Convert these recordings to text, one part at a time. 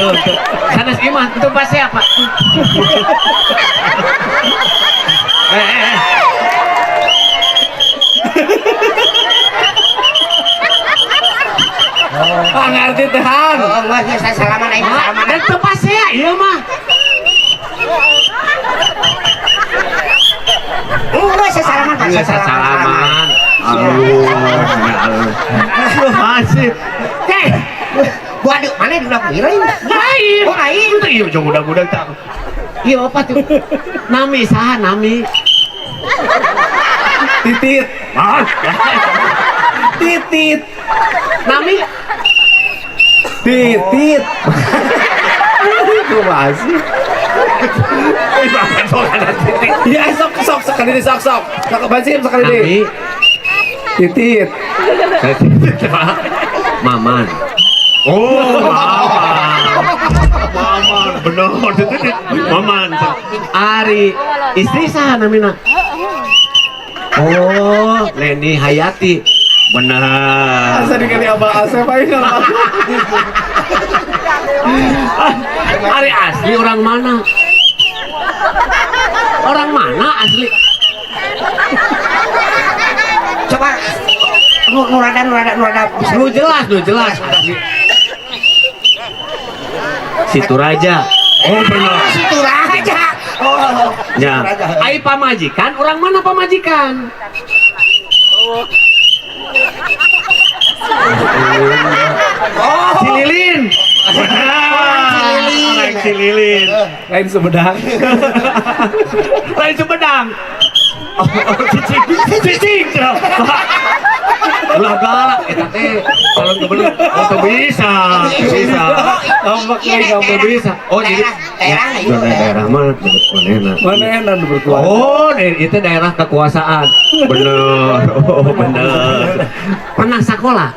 Tuh, tuh. Sanes imah, itu pasti apa? Eh, eh, eh. Ah, ngerti teh Han. Oh, enggak, saya salaman aing salaman. Dan teu pasea ieu mah. Enggak, saya salaman, Pak. Enggak Saya salaman. Aduh, ya Allah. Aduh, masih. Hei, Waduh, mana di udah piring? lain. Oh, lain. Itu iya jauh budak-budak tak. Iya apa tuh? Nami saha nami? Titit. Ah, Titit. nami Titit. Itu masih. Eh, bapak tuh ada titik. Ya sok sok sekali ini sok sok. Sok bansim sekali ini. Nami. Titit. Maman. Oh, Maman. Maman, bener. Titit. Maman. Ari, istri saha namina? Oh, Leni Hayati. Benar. Asa dikali Abah Asep aing kalau. Ari asli orang mana? Orang mana asli? Coba nurada nurada nurada bisa. Nu jelas, nu jelas asli. Situraja. Oh, benar. Situraja. Oh. Ya. Situraja. Ai pamajikan, orang mana pamajikan? Oh. Cililin. Benar. Cililin. Orang Cililin. Lain Sumedang. Lain Sumedang. Oh, cicing, cicing. Ulah galak eta teh calon gubernur. Oh, teu bisa, teu bisa. Ngambek Iya, euy, ngambek. Teu bisa. Oh, jadi daerah, ya, iya, daerah mana? Manehna. Manehna nu berkuasa. Oh, itu daerah kekuasaan. Bener. Oh, bener. Pernah sekolah?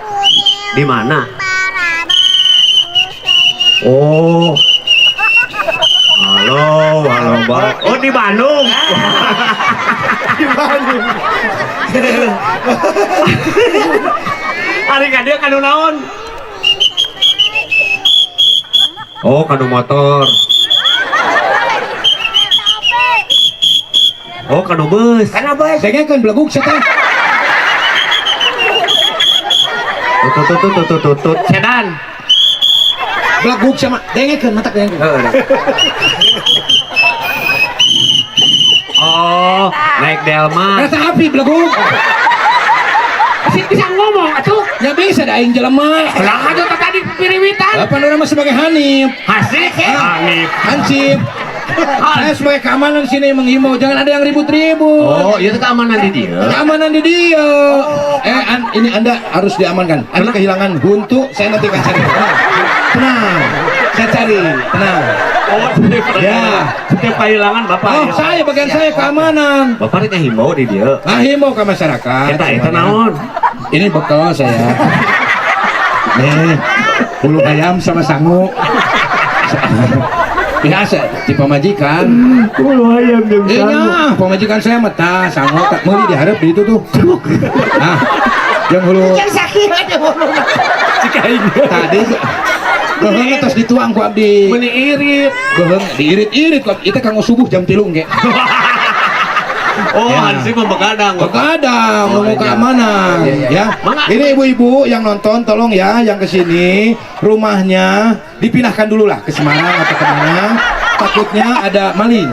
Di mana? Oh. Halo, halo, Mbak. Oh, di Bandung. Di Bandung. Ari ka dieu kanu naon? Oh, kanu motor. Oh, kanu bus. Karena bos. Dengekeun beleguk sia teh. Tut tut tut tut tut tut. Sedan. Beleguk sia mah. Dengekeun matak dengekeun. Oh, naik delman. Kereta api beleguk. Masih bisa ngomong atuh. Ya bisa da aing jelema. Lah aja tadi piriwitan. Lapan urang mah sebagai Hanif. Hasik. Hanif. Hansip. Saya sebagai keamanan sini menghimbau jangan ada yang ribut-ribut. Oh, itu keamanan di dia. Keamanan di dia. Ini Anda harus diamankan. Anda kehilangan buntu, saya nanti akan cari. Tenang, saya cari. Tenang. Oh, Ya. Setiap kehilangan Bapak. Oh, ya. saya bagian saya keamanan. Bapak rek himbau di dia. Ah, himbau ke masyarakat. Eta eta naon? Ini bekal saya. Nih, bulu ayam sama sangu. Biasa di pamajikan. Bulu ayam jeung Iya, pamajikan saya mah tah sangu tak meuli diharap di itu tuh. Nah, yang hulu Yang sakit aja bulu. tadi beuheung tos dituang ku abdi. Meuni irit. Beuheung diirit-irit ku abdi. Itu kanggo subuh jam 3 ge. Oh, Ya. Hansip mah begadang. Begadang, Oh, mau iya. keamanan, Iya, iya. ya. Mangga. Ini ibu-ibu yang nonton, tolong ya, yang kesini rumahnya dipindahkan dulu lah ke Semarang atau kemana. Takutnya ada maling.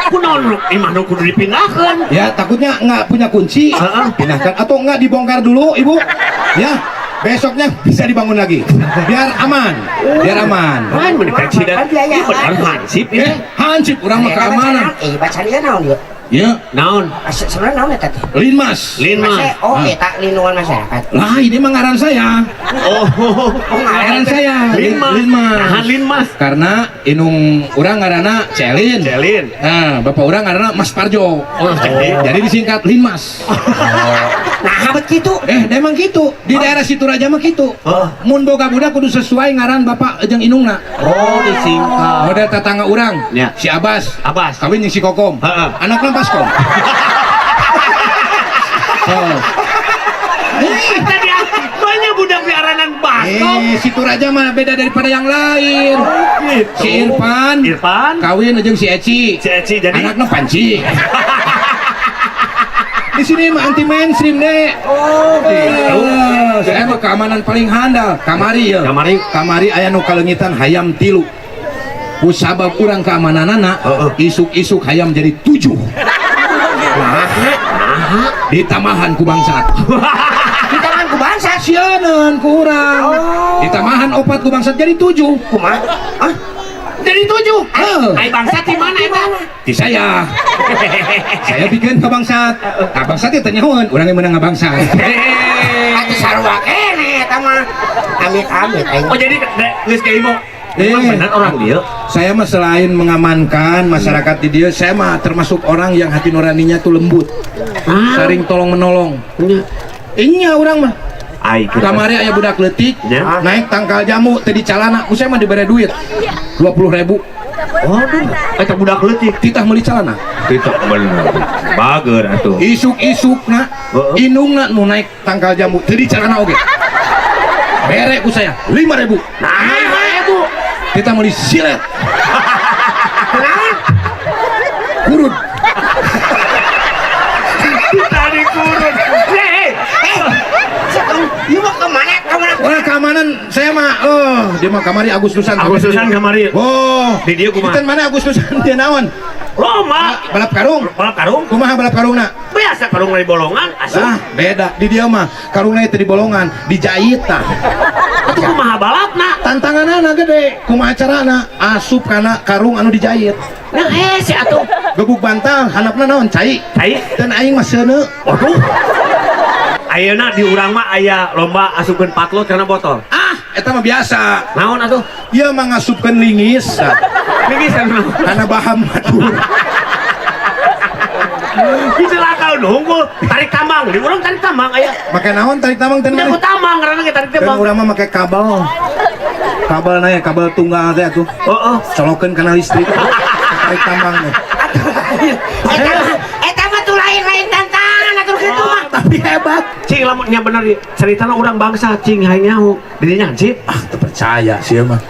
Kunaon imah nu kudu dipindahkeun? Ya, takutnya nggak punya kunci, Heeh. pindahkan atau nggak dibongkar dulu, ibu. Ya, besoknya bisa dibangun lagi, biar aman, biar aman. Lain meuni presiden. Biaya. Ieu bener Hansip ieu. Eh, hansip urang mah keamanan. Baca dia naon dia? Ya, Naon? Sebenarnya naon eta teh? Linmas. Linmas. Oh, eta lindungan masyarakat. Lah, ini mah ngaran saya. Oh, Ngaran saya. Linmas. Linmas. Nahan Linmas. Karena inung urang ngaranna Celin. Celin. Nah, bapak urang ngaranna Mas Parjo. Oh, jadi. Jadi disingkat Linmas. Nah, bet kitu. Emang gitu. Di daerah Situraja mah gitu. Oh. Mun boga budak kudu sesuai ngaran bapak jeung inungna. Oh, disingkat. Model tetangga urang. Ya. Si Abbas. Abbas. Kawin jeung si Kokom. Heeh. Anakna Baskom. Oh. Tadi banyak budak Budak diaranan baskom. Situ Raja mah beda daripada yang lain. Gitu. Si Irfan, Irfan, kawin jeung si Eci. Si Eci jadi anaknya panci. Di sini mah anti mainstream deh. Oh, gitu. Saya mah keamanan paling handal. Kamari ya. Kamari. Kamari aya nu kaleungitan hayam 3. Ku sabab urang keamananana, isuk-isuk hayam jadi 7. Ditamahan ku bangsat. Ditamahan ku bangsat. Sianan ku urang. Oh. Ditamahan 4 ku bangsat jadi 7. Kumaha? Hah? Jadi 7. Heeh. Ai bangsat di mana eta? Di saya. Saya bikin ke bangsat. Nah, bangsat ya tanya nyahoeun, urang yang menang ngabangsat. Atuh sarua keneh eta mah. Amit-amit aing. Oh, jadi geus ka ibu. Emang benar orang dia? Saya mah selain mengamankan masyarakat di dia, saya mah termasuk orang yang hati nuraninya tuh lembut. Saling tolong menolong. Iya orang mah. Ai, Kamari aya budak leutik, Ya. naik tangkal jamu teu di calana, ku saya mah dibere duit 20.000. Waduh, eta budak leutik titah meuli calana. Titah bener. Bager atuh. Isuk-isukna, indungna nu naik tangkal jamu teu di calana oge. Bere ku saya 5.000. Nah, 5.000. Kita meuli silet. Kunaon? Kurun. Tadi kurun. Hei, ieu mah kemana? Kemana? Wah, keamanan saya mah, dia mah kamari Agustusan. Agustusan kamari. Oh, di dia kumaha? Kita mana Agustusan dia naon? Lomba. Balap karung. Balap karung. Kumaha balap karungna? Biasa karung dari bolongan, asup. Ah, beda. Di dia mah karungna itu di bolongan, dijahit tah. Atuh kumaha balapna? Tantanganana gede, kumaha carana? Asup kana karung anu dijahit. Nah, si atuh. Gebuk bantal, handapna naon? Cai. Cai. Dan aing mah seuneu. Waduh. Ayeuna di urang mah aya lomba asupkeun patlot kana botol. Ah, eta mah biasa. Naon atuh? Ieu mah ngasupkeun lingis. Lingis anu naon? Kana baham batur. Kecelakaan unggul, tarik tambang. Di urang tarik tambang aya. Make naon tarik tambang teh? Teu tambang karena ge tarik tambang. Dan urang mah make kabel. Kabel na ya, kabel tunggal teh atuh. Heeh. Colokeun kana listrik. Tarik tambang teh. Eta mah tuh lain-lain tantangan atuh kitu mah. Tapi hebat. Cing lamun nya bener ceritana urang bangsa cing hayang nyaho. Dirinya hansip. Ah, teu percaya sih mah.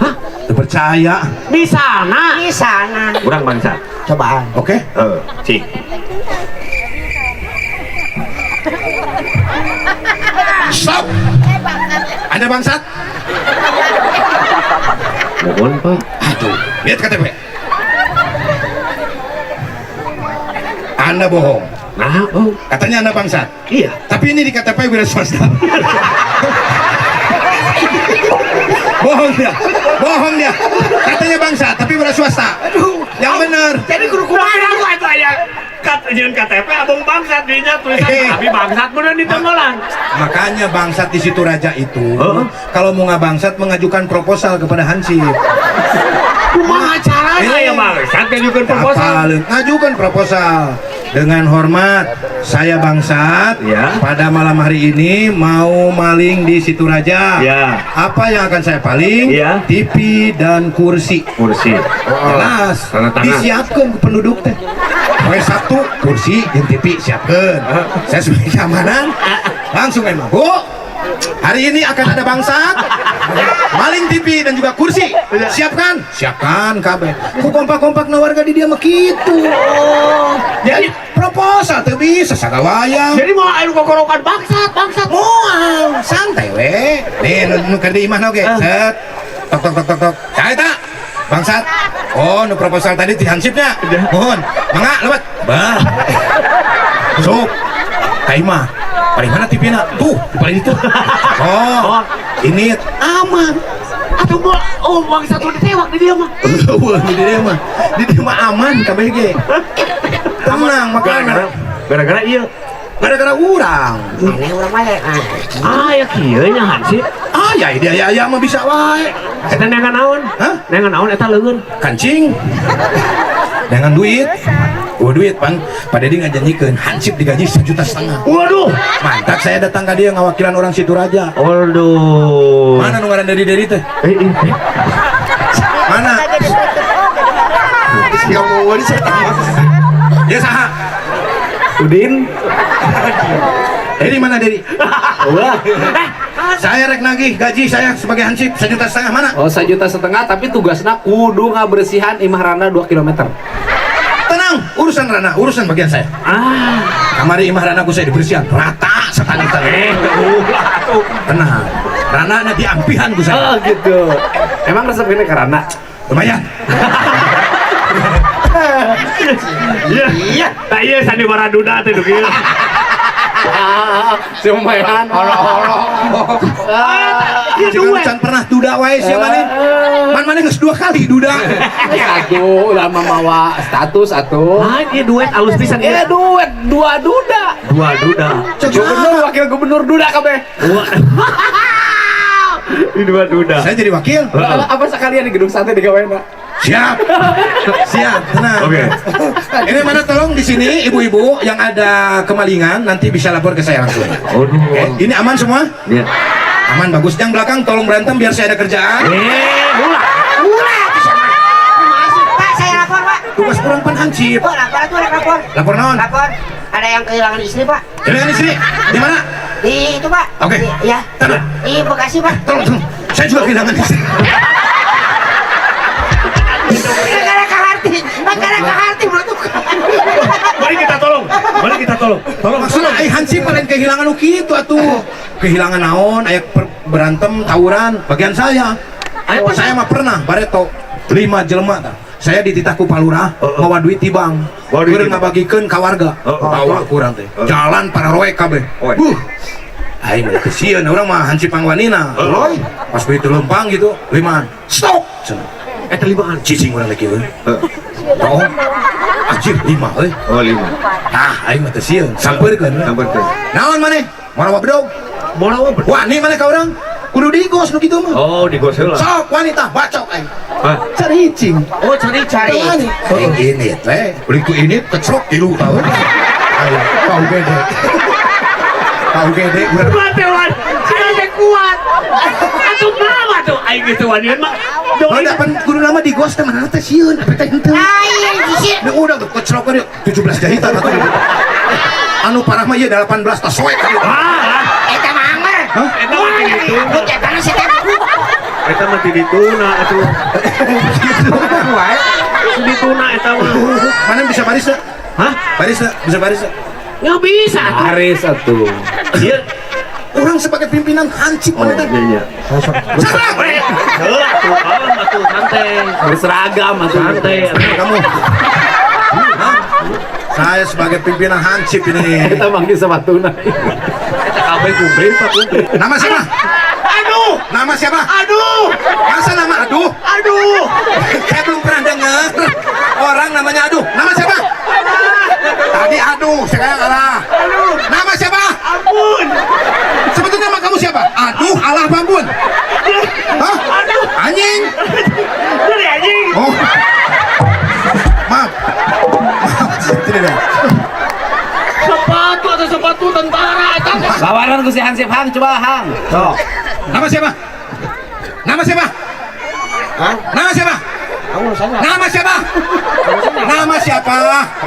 Hah? Teu percaya. Di sana. Di sana. Urang bangsa. Cobaan. Oke. Heeh, cing. Stop. Ada bangsat? Mohon, Pak. Aduh, lihat KTP. Anda bohong. Nah, oh. Katanya Anda bangsat. Iya. Tapi ini di KTP wira swasta. Bohong dia. Bohong dia. Katanya bangsat, tapi wira swasta. Aduh. Yang benar. Jadi kudu kumaha itu aya kat jeung KTP abang bangsat dinya tulisan tapi bangsat bener di tenggolan. Makanya bangsat di situ raja itu kalau mau ngabangsat mengajukan proposal kepada Hansip. Kumaha carana ya bangsat ngajukan proposal? Ngajukan proposal. Dengan hormat, saya bangsat. Ya. Pada malam hari ini mau maling di situ raja. Ya. Apa yang akan saya paling? Ya. TV dan kursi. Kursi. Jelas. Tanda tangan. Disiapkan ke penduduk teh. Poe Sabtu kursi jeung TV siapkan. Saya sebagai keamanan langsung emang. Bu, hari ini akan ada bangsat, maling TV dan juga kursi. Siapkan, siapkan kabeh. Ku kompak-kompak na warga di dia mah kitu. Jadi proposal teu bisa sagawayang. Jadi mau anu kokorokan bangsat, bangsat. Moal, santai we. Nih nu keur di imahna oge. Set. Tok tok tok tok tok. Saha eta? Bangsat. Oh, nu proposal tadi di hansipnya. Mohon. Mangga lewat. Bah. Sok. Ka imah. Paling mana TV-na? Tuh, di paling itu. Oh, ini aman. Atau mau, oh bangsat udah ditewak di dia mah. Di dia mah. Di dia mah aman KBG. Tenang makanya. Gara-gara iya. Gara-gara urang. Aneh urang mah ya. Ah, ya kieu nya hansip. Ah, ya dia ya ya mah bisa wae. Eta neangan naon? Hah? Neangan naon eta leungeun? Kancing. Dengan duit. Oh duit pan, Pak Deddy ngajanjikeun hansip digaji 1,5 juta. Waduh, mantap saya datang ke dia ngawakilan orang situ raja. Waduh. Mana nu ngaran Dedi Dedi teh? Mana? Ya saha? Udin. Dedi mana Dedi? Wah. Saya rek nagih gaji saya sebagai hansip 1,5 juta mana? Oh, 1,5 juta tapi tugasna kudu ngabersihan imah Rana 2 km. Tenang, urusan Rana, urusan bagian saya. Ah, Kamari imah Rana ku saya dibersihan rata sekali. Eh, ulah atuh. Tenang. Rana na diampihan ku saya. Oh, gitu. Emang resep ini ke Rana? Lumayan. Iya. Iya. Tah ieu sandiwara duda teh nu kieu. Ah, si lumayan. Holo-holo. Ieu Jangan duet. can pernah duda wae sia maneh. Man maneh geus dua kali duda. Atuh, ulah mamawa status atuh. Ah, ieu duet alus pisan Eh, ieu. duet dua duda. Dua duda. Gubernur, wakil gubernur duda kabeh. Ini dua duda. Saya jadi wakil. Apa sekalian di gedung sate digawena? Siap. Siap, tenang. Oke. Ini mana tolong di sini ibu-ibu yang ada kemalingan nanti bisa lapor ke saya langsung. Aduh. Oke, ini aman semua? Iya. Aman bagus. Yang belakang tolong berantem biar saya ada kerjaan. Eh, ulah. Ulah tuh sama. Kumaha sih? Pak, saya lapor, Pak. Tugas kurang pan hansip. Oh, lapor tuh lapor. Lapor naon? Lapor. Ada yang kehilangan istri, Pak. Kehilangan istri? Di mana? Di itu, Pak. Oke. Iya. Taruh. Di Bekasi, Pak. Tolong, tolong. Saya juga kehilangan istri. Negara kaharti. Negara kaharti bro tuh. Mari kita tolong. Mari kita tolong. Tolong. Maksudnya ai hansip lain kehilangan nu kitu atuh. Kehilangan naon, aya berantem, tawuran, bagian saya. Ayo, Saya mah pernah bareto lima jelema tah. Saya dititah ku Pak Lurah, mawa duit ti bank. Mawa duit Keur ti bank. ngabagikeun ka warga. Heeh. Bawa kurang teh. Jalan para roek kabeh. Oe. Buh. Aing mah kesieun urang mah hansip pangwanina. Heeh. Pas begitu lempang gitu, limaan. Stop. Cenah. Eta limaan. Cicing urang lagi euy. Heeh. Tong. Anjir lima euy. Oh, lima. Tah, aing mah teu sieun. Sampeurkeun. Sampeurkeun. Naon maneh? Marawa bedog. Morawa bedog. Wani maneh ka urang? Kudu digos nu kitu mah. Oh, digos heula. Sok wanita bacok aing. Hah? Cari cing. Oh, cari Cari. Wani. Aing ini teh, beli ku ini kecrok tilu tahun. Ayo, kau gede. Kau gede urang. Kuat teh wan. Sia teh kuat. Atuh mah tuh aing geus wanian mah. Oh, da pan kudu nama digos teh mana teh sieun, apa teh henteu. Lain sih. Ini udah tuh kecrok dia 17 jahitan atuh. Anu parah mah ieu 18 tas soek. Ah, Eta mah anger. Hah? Eta mah ti ditu. Eta mah si teh. Eta mah ti dituna atuh. Ti dituna eta mah. Mana bisa baris teh? Hah? Baris teh? Bisa baris teh? Nggak bisa atuh. Baris atuh. Ieu. Orang sebagai pimpinan hansip Oh, mana teh? iya iya. Salah. Heula atuh, kalem atuh santai. Berseragam atuh. Santai. Kamu. Hah? Saya sebagai pimpinan hansip ini. Kita manggil sepatuna. Eta kabeh kumplit Pak kumplit. Nama siapa? Aduh, Nama siapa? aduh, Masa nama aduh? aduh. Saya belum pernah dengar orang namanya aduh. Nama siapa? Tadi aduh, sekarang alah. Aduh. Nama siapa? Ampun. Sebetulnya nama kamu siapa? Aduh, alah apa ampun? Hah? Aduh. Anjing. Dari anjing. Oh. Maaf. Maaf, tidak. Sepatu atau sepatu tentara eta. Lawanan ku si Hansip Hang coba Hang. Sok. Nama siapa? Nama siapa? Hah? Nama siapa? Kamu urusannya. Nama siapa? Nama siapa?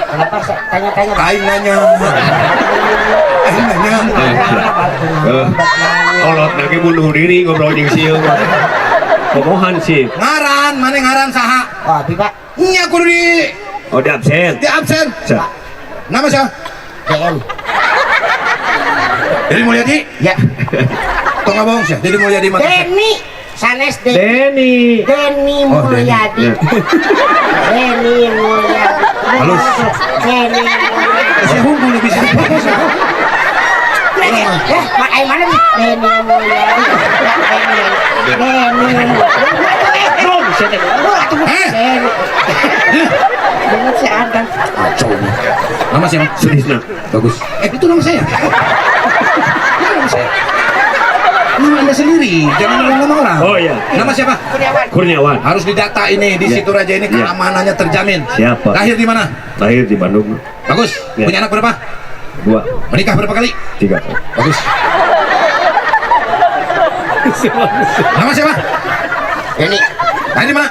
Kenapa tanya-tanya? Aing nanya. Aing nanya. Eh, kolot lagi bunuh diri ngobrol jeung sieun. Komohan sih. Ngaran, mana ngaran saha? Oh, abi Pak. Nya kudu di Oh, di absen. di absen. Sa. Nama siapa? DM. Dedi Mulyadi. Ya. Tong bohong sih. Dedi Mulyadi mah. Denny. Sanes Denny. Denny. Denny Oh, Denny. Mulyadi. Ya. Denny Mulyadi. Halus. Denny Mulyadi. Saya unggul lebih sih. Eh, mak aing mana nih? Denny Mulyadi. Denny. Denny Mulyadi. Dong, sia teh. Oh, atuh. Eh. Denny. Denny si Adam. Kacau nih. Nama siapa? Sulisna. Bagus. Eh, itu nama saya. Itu nama saya. Nama Anda sendiri, jangan nama orang. Oh iya. Nama siapa? Kurniawan. Kurniawan. Harus didata ini di Iya. situ raja ini Iya. keamanannya terjamin. Siapa? Lahir di mana? Lahir di Bandung. Bagus. Iya. Punya anak berapa? 2, Menikah berapa kali? 3. Bagus. Nama siapa? Denny. Lahir di mana?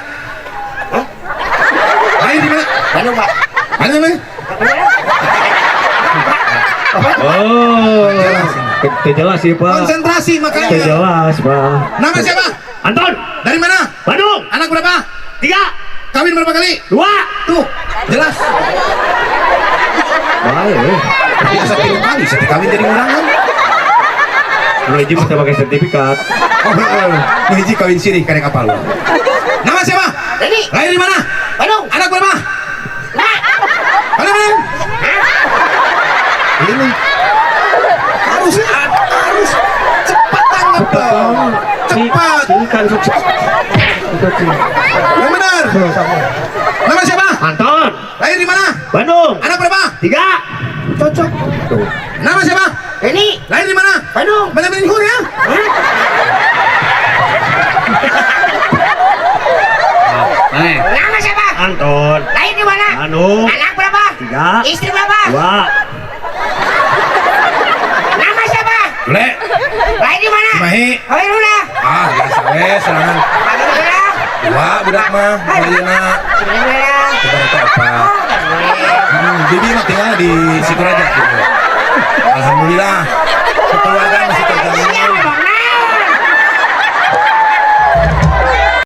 Lahir di mana? Bandung, Pak. Lahir di mana? Oh. Jelas ini. Teu jelas sih, Pak. Konsentrasi Teu makanya. jelas, Pak. Nama siapa? Anton. Dari mana? Bandung. Anak berapa? 3. Kawin berapa kali? 2. Tuh, jelas. Baik. Biasa 3 kali, saya kawin jadi ngurangan. Nu hiji mah teu pakai sertifikat. Oh, heeh. Nu hiji kawin sirih karek apal. Nama siapa? Denny. Lahir di mana? Bandung. Anak berapa? Mana mana? Ini harus harus cepat tanggap dong. Cepat. Ini kan sukses. Yang benar. Nama siapa? Anton. Lahir di mana? Bandung. Anak berapa? 3. Cocok. Tuh. Nama siapa? Denny. Lahir di mana? Bandung. Mana minhur ya? Nih. Nama siapa? Anton. Lahir di mana? Bandung. Anak berapa? 3. Istri berapa? 2. Nama siapa? Le, Lahir di mana? Cimahi. Lahir di mana? Ah, biasa we serangan. Lahir di mana? 2 budak mah, ayeuna. Lahir di mana? Ibarat apa? Bibi mah tinggal di Situraja gitu. Alhamdulillah. Kekeluargaan